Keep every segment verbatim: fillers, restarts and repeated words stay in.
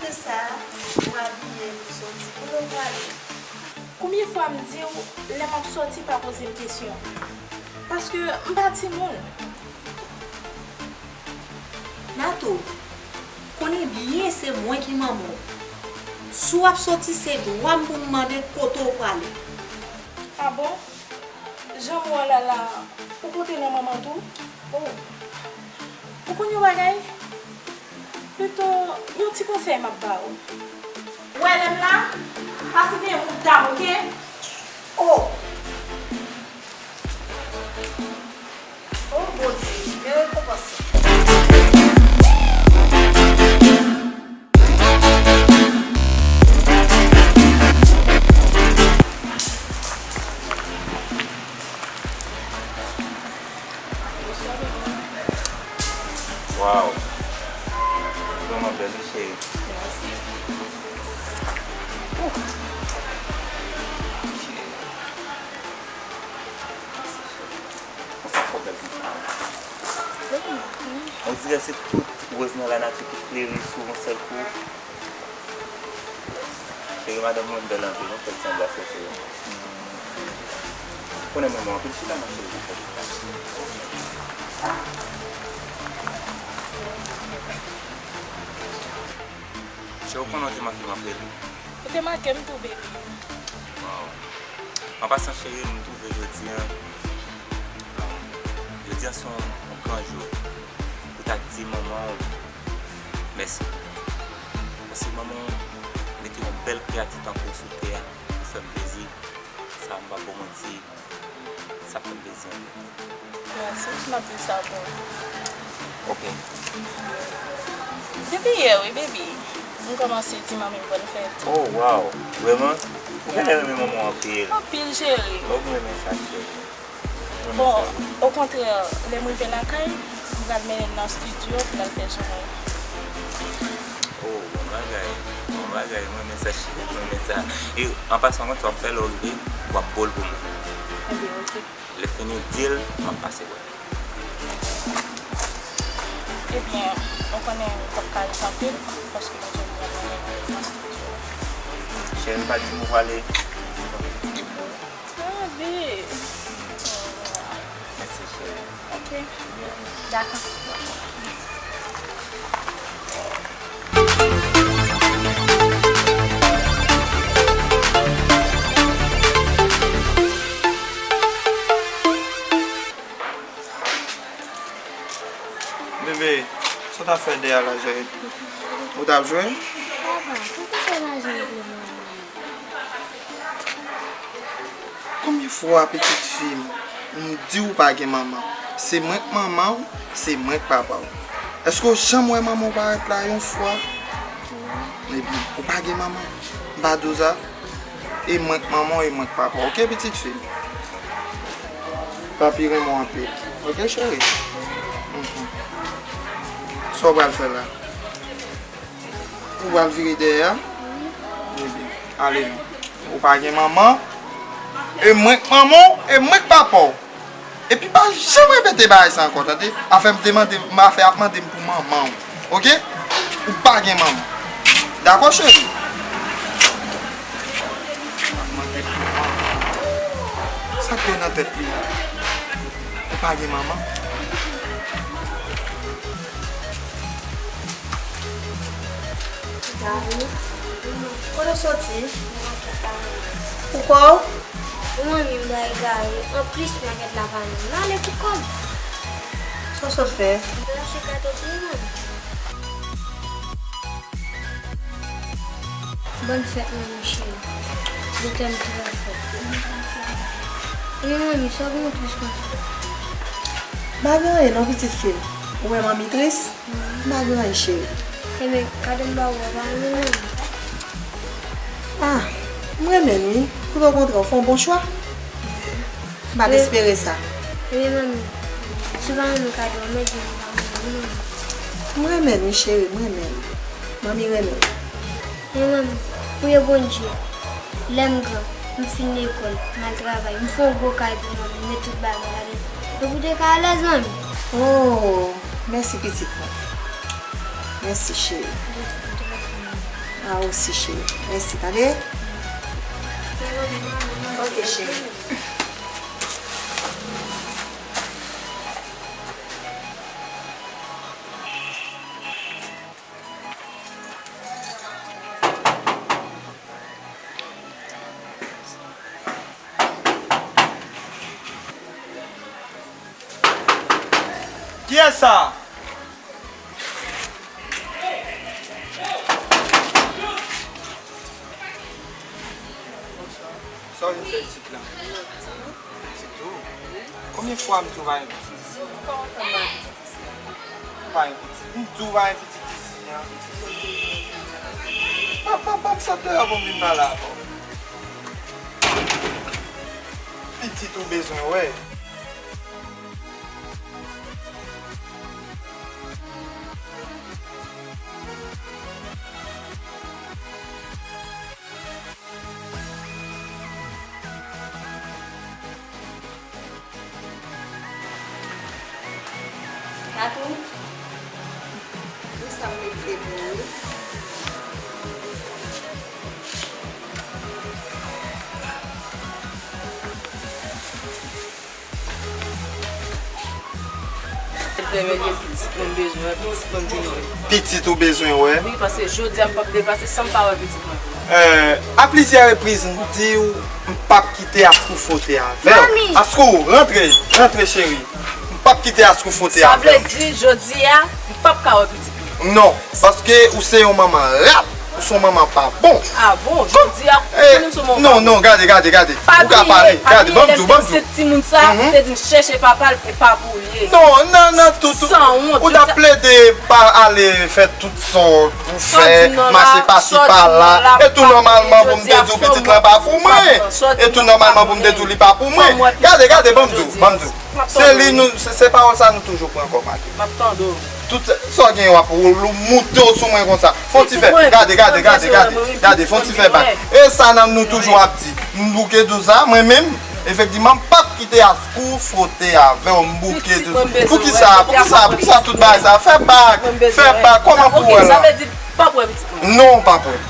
Sa, ou abiye pou soti. Kote w prale? Konbyen fwa m di w, lè m ap soti, pa poze m kesyon? Paske m pa timoun. Natou, konnen byen se mwen ki manman w. Si w ap soti, se dwa m pou m mande kote w prale. A bon? Jan m wè w la la, ou kontre nan manman tou? Oh. Ou konn yon bagay? Pito, yon ti konsèy m ap ba ou. Ou wè lè m la? Pase dèyè mouda m, oke? Oh! Oh, Bondye, men rekonpans lan. Waw! Vrèman bèl, wi, cheri. Mèsi. Cheri. Konsa fò bèl konsa. On dirè se tout woz nan lanati ki fleri sou yon sèl kou. Cheri, madanm mwen bèl anpil, non, fè l sanble a sèchè. Konnen mwen renmen anpil chita nan cheri. Cheri, ou konnen ou te manke m anpil. Ou te manke m tou, baby. Waw. An pasan, cheri, m twouve jodi a, jodi a se yon, yon gran jou pou ta di manman w mèsi. Paske manman w mete yon bèl kreyati tankou w sou tè a pou fè m plezi. Sa, m p ap ba w manti, sa fè m plezi anpil. Mèsi, m ap di sa pou ou. Ok. Depi yè, wi, baby. M kòmanse di manmi m bòn fèt. Oh, waw. Vrèman? Ou genlè renmen manman w anpil. Anpil, cheri. Oh, m renmen sa, cheri. Bon, okontrè, lè m rive lakay, m pral mennen l nan estidyo pou l al fè jounen. Oh, bon bagay. Bon bagay. Mwen renmen sa, cheri. Mwen renmen sa. E, an pasan, konn sa w ap fè lè w rive, w ap bo l pou mwen. Ebyen, ok. Lè fini, w di l, m ap pase wè l. Ebyen, ou konnen m p ap ka ret anpil, paske m gen yon pwogram nan estidyo. Cheri, m pa di m ou prale. Ah, babe. Mèsi, cheri. Ok. Dakò. Bebe, sa w t ap fè dèyè a la, cheri? Ou t ap jwe? Papa, poukisa w pa jwe avè mwen? Konbyen fwa, pitit fi m, m di w pa gen manman? Se mwen k manman w, se mwen k papa w. Èske w janm wè manman w parèt la yon fwa? Ebyen, ou pa gen manman. M pa di w sa? E mwen k manman w, e mwen k papa w, oke, pitit fi m? Papi renmen w anpil. Oke, cheri? Mhm. Sa w pral fè la? Ou pral vire dèyè a? Ebyen, ale non. Ou pa gen manman, e mwen k manman w, e mwen k papa w. Epi pa janm repete bagay sa ankò, tande? Afè m te mande, m afè ap mande m pou manman w. Oke? Ou pa gen manman. Dakò, cheri? Ap mande pou manman w. Sa k gen nan tèt li la? Ou pa gen manman? Gari. Kote w soti? Pou kò w? Ou manmi m bay gari. Anplis, makèt la pa menm. M ale pou kò m. Sa w sot fè? M al achte gato pou ou, manmi. Bòn fèt, manmi cheri. Doktè m trè fò. Wi, manmi, sa w gen w tris konsa? M pa gen anyen non, pitit fi m. Ou wè manmi tris? M pa gen anyen, cheri. Ebyen, kado m ba ou a, pa renmen manmi? Ah, m renmen l wi. Tout okontrè, ou fè yon bon chwa. M pa t espere sa. Ebyen, manmi, si w pa renmen kado a, mèt di m pa renmen l, wi, manmi. M renmen l wi, cheri, m renmen l. Manmi renmen l. Men manmi, priye Bondye, lè m gran, m fin lekòl, m al travay, m fè yon gwo kay pou manmi, m met tout bagay mwen ladan. Epi w te ka alèz, manmi. Oh, mèsi pitit mwen. Mèsi, cheri. Ou te, ou te ka fè manmi. A osi, cheri. Mèsi, tande? Ok, cheri. Kiyès sa? Sa w vin fè isit la? Pitit ou? Konbyen fwa m di w pa gen pitit isit? Pa gen pitit. M di w pa gen pitit isit. Pa, pa, pa m sot deyò pou m vin pale avè w. Pitit ou bezwen wè. Tatou, wi, sa m mete pou ou. Pitit mwen bezwen, pitit mwen vini. Pitit ou bezwen wè? Wi, paske jodi a m p ap deplase san m pa wè pitit mwen. Euh, a plizyè repriz, m di w, m p ap kite Askou fwote avè w. Mami! Askou, rantre, rantre cheri. M p ap kite Askou fwote avè w. Sa vle di, jodi a, m p ap ka wè pitit mwen? Non, paske ou se yon manman rat, ou se yon manman pa bon. Ah bon, jodi a, ou konnen m se yon manman pa bon. Non, non, gade, gade, gade. Ou ka pale, gade, ban m di w, ban m di w. Se timoun sa, ou te di m chèche papa l, e pa pou li ye. Non, nan, nan, tout, tout. Ou t ap plede pa ale fè tout sa w pou fè, mache pasi pa la. E tou nòmalman pou m te di w pitit lan pa pou mwen. E tou nòmalman pou m te di w li pa pou mwen. Gade, gade, ban m di w, ban m di w. Se li nou, se, se pawòl sa nou toujou pran kòm ake. M ap tande w. Tout sa w gen w ap moute w sou mwen konsa. Fon ti fè, gade, gade, gade, gade, gade, fon ti fè bak. E sa nan nou toujou ap di. M bouke di w sa, mwen menm, efektivman, m p ap kite Askou fwote avè w, m bouke di w. Poukisa, poukisa, poukisa tout bagay sa? Fè bak, fè bak, kòman pou w wè la? Sa vle di, p ap wè pitit mwen? Non, w p ap wè.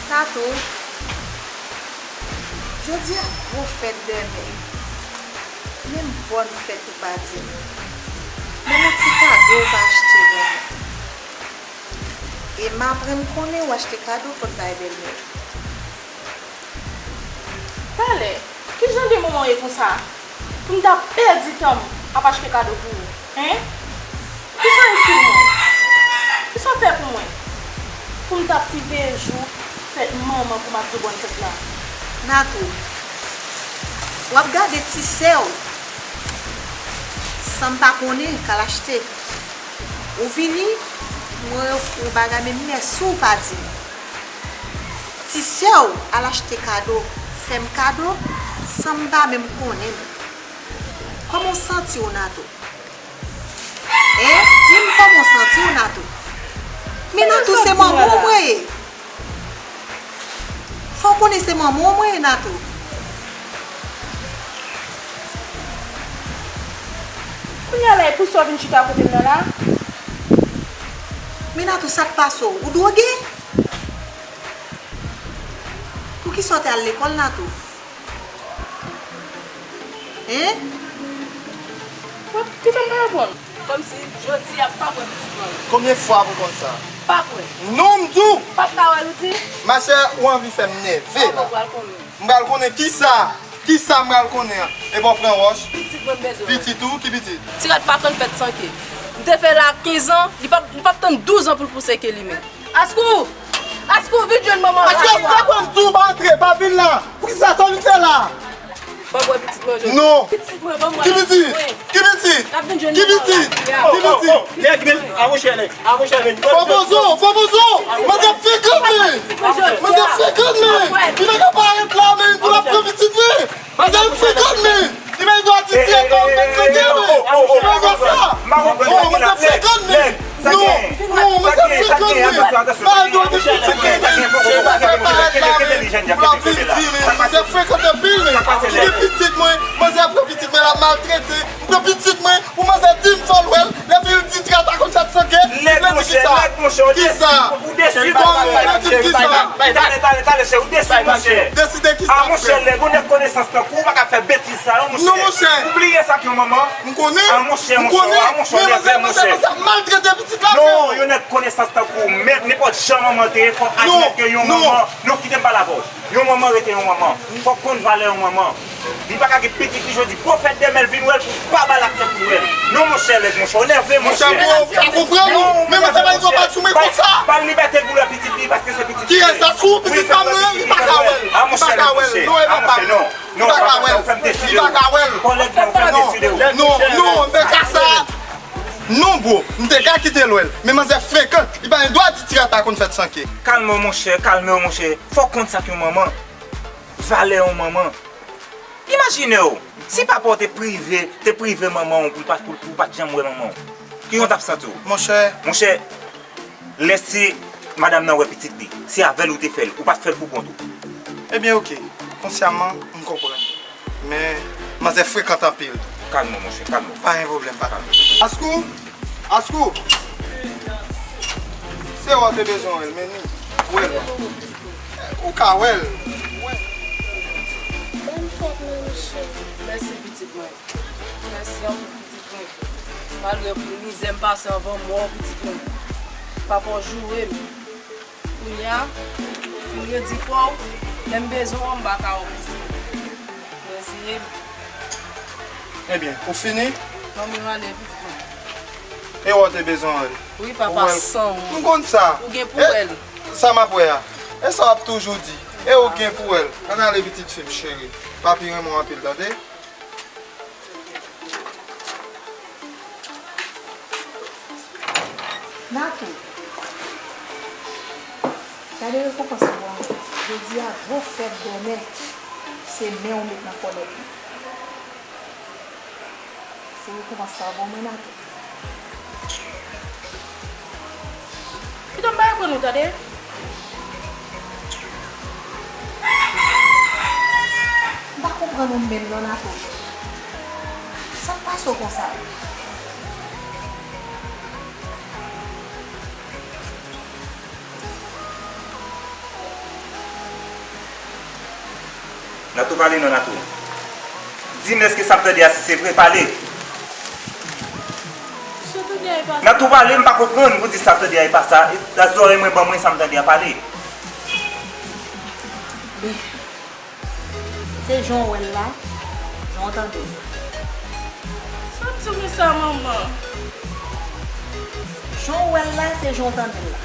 Tatou, jodi a gwo fèt bèlmè. Menm bòn fèt ou pa di m. Menm yon ti kado ou pa achte ban mwen. E m aprann konnen ou achte kado pou t bay bèlmè. Talè, ki jan de moman w ye konsa? Pou m ta pèdi tan m ap achte kado pou ou, en? Kisa w itil mwen? Kisa w fè pou mwen? Pou m ta ap siveye jou fèt manman pou m ap di w bòn fèt la? Natou, w ap gade ti sè w san m pa konnen k al achte. Ou vini, mwen ofri w bagay, men mèsi w pa di m. Ti sè w al achte kado, fè m kado, san m pa menm konnen l. Kòman w santi w, Natou? En, di m kòman w santi w, Natou? Men Natou se manman w mwen ye. Fò w konnen se manman w mwen ye, Natou. Kounye a la, e pou sa w vin chita kote m nan la? Men Natou, sa k pase w? Ou dwoge? Poukisa w te al lekòl, Natou? En? Kisa m pa reponn? Kòmsi jodi a p ap wè pitit mwen. Konbyen fwa pou konn sa? P ap wè. Non, m di w! P ap ka wè l, ou di? Machè, ou anvi fè m nève la. Ou pral konnen. M pral konnen kisa? Kisa m pral konnen an? Epi w pran wòch? Pitit mwen m bezwen. Pitit ou? Ki pitit? Ti rad pa konn fèt san ke. Li te fè l a kenz an, li p ap, li p ap tann douz an pou l pouse ke li menm. Askou! Askou, vin jwenn manman. Askou, askou, pran m tou, pa antre, pa vin la. Poukisa sa w vin fè la? Ban m wè pitit mwen jodi. Non. Pitit mwen, ban m wè. Ki pitit? Ki pitit? N ap vin jwenn manman la. Ki pitit? Nèg, men, amonchè, nèg, amonchè, men. Fò pozo, fò pozo. Manzè frekan, men. Manzè frekan, men. Li pa ka parèt la, men, pou l ap pran pitit, men. Manzè frekan, men. Li pa dwe di ti etan, men, frekan, men. Li pa dwe sa. Oh, manzè frekan, men. Non, non, manzè frekan, men. Ba, yo te pitit, men. Manzè parèt la, men. Pou l ap vin di, men. Manzè frekan anpil, men. Li gen pitit, mwen. Manzè pran pitit, mwen, l ap maltrete. M pran pitit, mwen. Pou manzè di m fò l wè l. Lè fini l di ti gata konn fèt sanke. Nèg monchè, nèg monchè, ou desi, ou desi, ou desi. Talè, talè, talè, chè, ou desi, monchè. Desi de kisa? Ah, monchè, nèg, ou nèg konesans tankou ou pa ka fè betiz sa, non, monchè. Non, monchè. Ou bliye sa k yon manman. M konnen. Ah, monchè, monchè, ah, monchè, nèg, monchè. Manzè maltrete pitit la, frè. Non, yon nèg konesans tankou ou, men nenpòt jan manman te ye, fò admèt ke yon manman, non, kite m pale avè w. Yon manman rete yon manman. Fòk konn valè yon manman. Li pa ka gen pitit li jodi. Pwofèt demen l vin wè l pou pa ba l aksè pou wè l. Non, monchè, nèg, monchè, ou nève, monchè. Monchè, bro, ou konprann ou? Men manzè pa dwe bat sou mwen konsa. Ba l libète pou l wè pitit li, paske se pitit li. Kiyès sa? Sou pitit pa m nan, li pa ka wè l. Li pa ka wè l. Non, e papa m. Non, non, papa, ou fè m deside. Li pa ka wè l. Kòlèg mwen, ou fè m deside. Non, non, men ka sa. Non, bro, m te ka kite l wè l. Men manzè frekan, li pa gen dwa di ti gata konn fèt sanke. Kalme w, monchè, kalme w, monchè. Fòk konn sa k yon manman. Valè yon manman. Imajine w, si papa w te prive, te prive manman w pou l pa, pou, pou w pa t janm wè manman w. Kijan w t ap santi w? Monchè. Monchè, lè se madanm nan wè pitit li, se avè l ou te fè l, ou pa t fè l pou kont ou. Ebyen, oke. Konsyaman, m konprann. Men, manzè frekan anpil. Kalme w, monchè, kalme w. Pa gen pwoblèm, pa. Kalme w. Askou, Askou! Se wè w te bezwen wè l, men ni. Wè l. Ou ka wè l. Bòn fèt mwen, monchè. Mèsi, pitit mwen. Mèsi anpil, pitit mwen. Malgre mizè m pase anvan mò, pitit mwen. Papa w joure m. Kounye a, fin redi kò w, lè m bezwen w, m pa ka wè w, pitit mwen. Reziye m. Ebyen, ou fini? Ban mwen ale, pitit mwen. E wè w te bezwen wè l. Wi, papa, san w. M konn sa. Ou gen pou wè l. Sa m ap wè a. E sa w ap toujou di. E ou gen pou wè l. Ann ale, pitit fi m cheri. Papi renmen w anpil, tande? Natou, gade rekonpans ou an. Jodi a gwo fèt bèlmè, se men w met nan kòlèt li. Se rekonpans sa w ban mwen, Natou. Pito m pa reponn ou, tande. M pa konprann ou menm non, Natou. Sa k pase w konsa? Natou, pale non, Natou. Di m èske sa m tande a si se vre, pale. Sa w tande a e pa sa. Natou, pale, m pa konprann. Ou di sa m tande a e pa sa. E zòrèy mwen ban mwen sa m tande a, pale. Li. Se jan w wè l la, jan w tande l. Sa m di w sa, manman? Jan w wè l la, se jan w tande l la.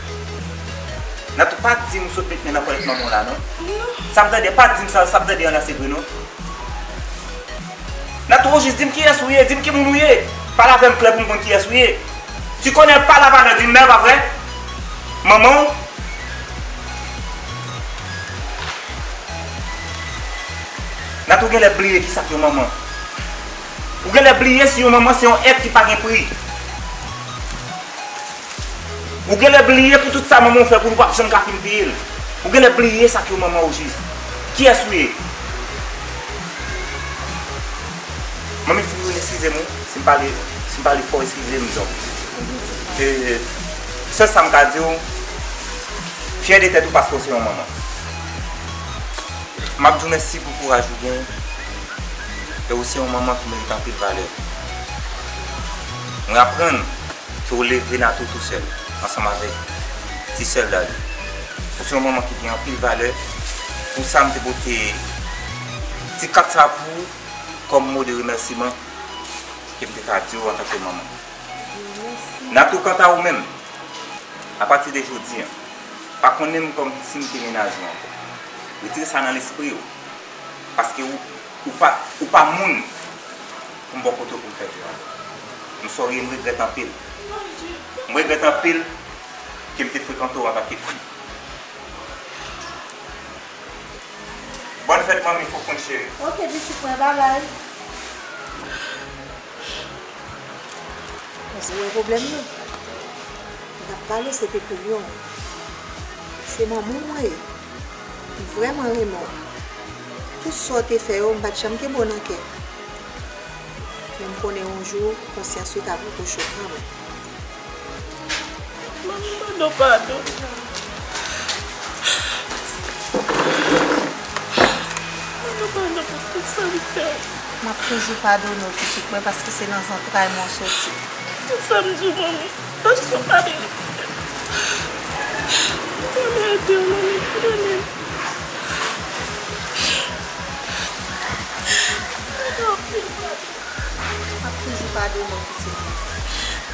Natou, pa di m ou sot met men nan kòlèt manman w la, non. Non. Sa m tande, pa di m sa, sa m tande an la, se vre, non. Natou, ou jis di m kiyès ou ye, di m ki moun ou ye. Pale avè m klè pou m konn kiyès ou ye. Tu connais pas la valeur d'une mère, pa vre? Manman w. Natou, ou genlè bliye kisa k yon manman. Ou genlè bliye si yon manman se yon èt ki pa gen pri. Ou genlè bliye pou tout sa manman w fè pou nou, w p ap janm ka fin peye l. Ou genlè bliye sa k yon manman, ojis. Kiyès ou ye? Manmi Fiyoun, eskize m wi, si m pale, si m pale fò, eskize m donk. E, sèl sa m ka di w, fyè de tèt ou paske w se yon manman. M ap di w mèsi pou kouraj ou gen, e ou se yon manman ki merite anpil valè. Mwen aprann ke w leve Natou tousèl, ansanm avèk ti sè l Dali. Ou se yon manman ki gen anpil valè. Pou sa, m te pote ti kat sa pou ou kòm mo de remèsiman ke m te ka di w antanke manman. Natou, kanta ou menm, apati de jodi a, pa konnen m kòm si m te mennaj ou ankò. Retire sa nan lespri w. Paske ou, ou pa, ou pa moun pou m bò kote w pou m fè jou avè w. M sòri e m regrèt anpil. M regrèt anpil ke m te frekante w antanke fi. Bòn fèt manmi Foufoun cheri. Ok pitit mwen, babay. Ou wè pwoblèm nan? M t ap pale se Pepilyon. Se manman w mwen ye. M vrèman renmen w. Tout sa w te fè yo, m pa t janm kenbe w nan kè m. Men m konnen yon jou, konsyans ou t ap repwoche w kanmenm. Manmi, m mande w padon. M mande w padon pou tout sa m fè w. M ap toujou padone w, pitit mwen, paske se nan zantray mwen w soti. Tout sa m di w, manmi, paske w pa vle koute m. Manmi, ede w, manmi, padone m. Padon, padon. M ap toujou padone w, pitit mwen.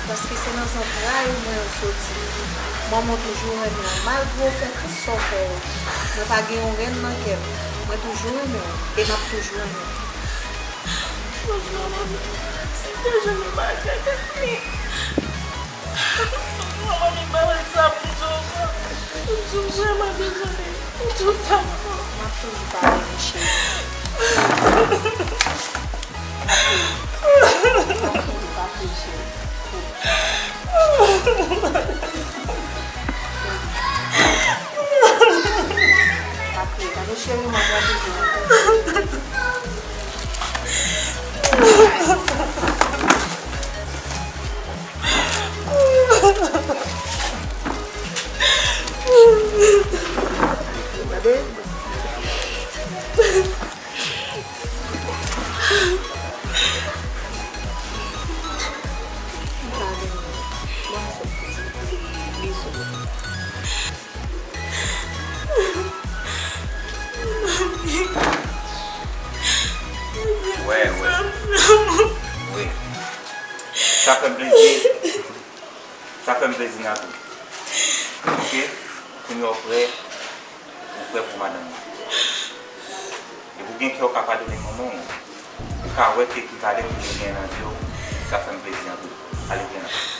Paske se nan zantray ou mwen ou soti. Manman w toujou renmen w, malgre w fè tout sa w fè yo. Mwen pa gen yon renn nan kè m. Mwen toujou renmen w, e m ap toujou renmen w. Franchman, manmi, si te jwenn yon bagay, mwen Manmi, pa wè sa pou di w ankò. M di w vrèman dezole pou tout sa. M ap toujou padone w, cheri. Pa kriye. Pa kriye, pa kriye, cheri. Pa kriye, tande cheri, m ap wè toujou. Gade. Wè, wè. Wi. Sa fè m plezi. Sa fè m plezi, Natou. Ok? Kounye a w prè, ou prè pou madanm ou. Depi w gen kè w ka padone manman w, ou ka wè ke ekivalè ke w gen nan je w, sa fè m plezi anpil. Ale, vin la.